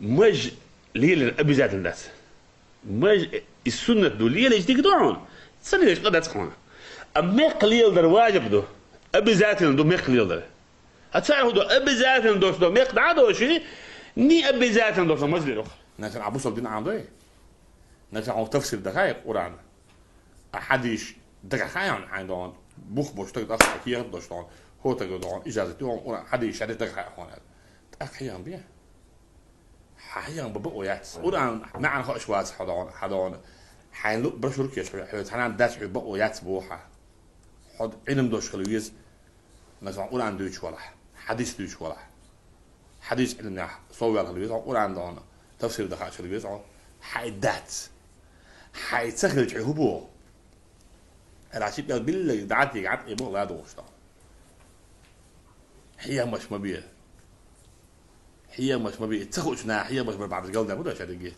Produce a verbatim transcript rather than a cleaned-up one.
Маж лелар обязательно дац. Маж и суннат ду, лелаш дика ду хьуна. Ца лелаш къа дац хьуна. А мекх леладар важиб ду. Обязательно ду мекх леладар. А цар хӀу ду обязательно дош ду мекх дӀа а доши, не обязательно дош ду маж лелар. Нахана Ӏа бусалба дин Ӏамадой? Нахана хьуна тафсир дахай Къуръан? А хьадис дагахьа хьуна хьайн догӀун? Бух бош таг даха кехат дош догӀун? ХӀо таг догӀун? Ижазат догӀун? Къуръан хьадис шариат дагахьа хьуна? ТӀаккха хьехам бе. Хьехам ба бакъо яц. Къуръан маӀан хоаш вац хьо догӀун, хьа догӀун. Хьайн лу брошюркеш хьо, хьо цхьанан дац хьо бакъо яц бохьа. Хьо Ӏилм дош хила веза. Масала, Къуръан дуьйцуш валахь, хьадис дуьйцуш валахь. Хьадис Ӏилманехь совваьлла хила веза хьо, Къуръан догӀун тафсир даха хила веза хьо. Хьай дац. Хьай ца хилча хьо хӀу боху? Раши пӀел биллаг дӀатига Ӏад и боху ла догӀуш догӀун. Хьехамаш ма бе. Хьехамаш ма бе. Ца хуучу наха хьехамаш бар бахьамаш галда ма ду шадиге.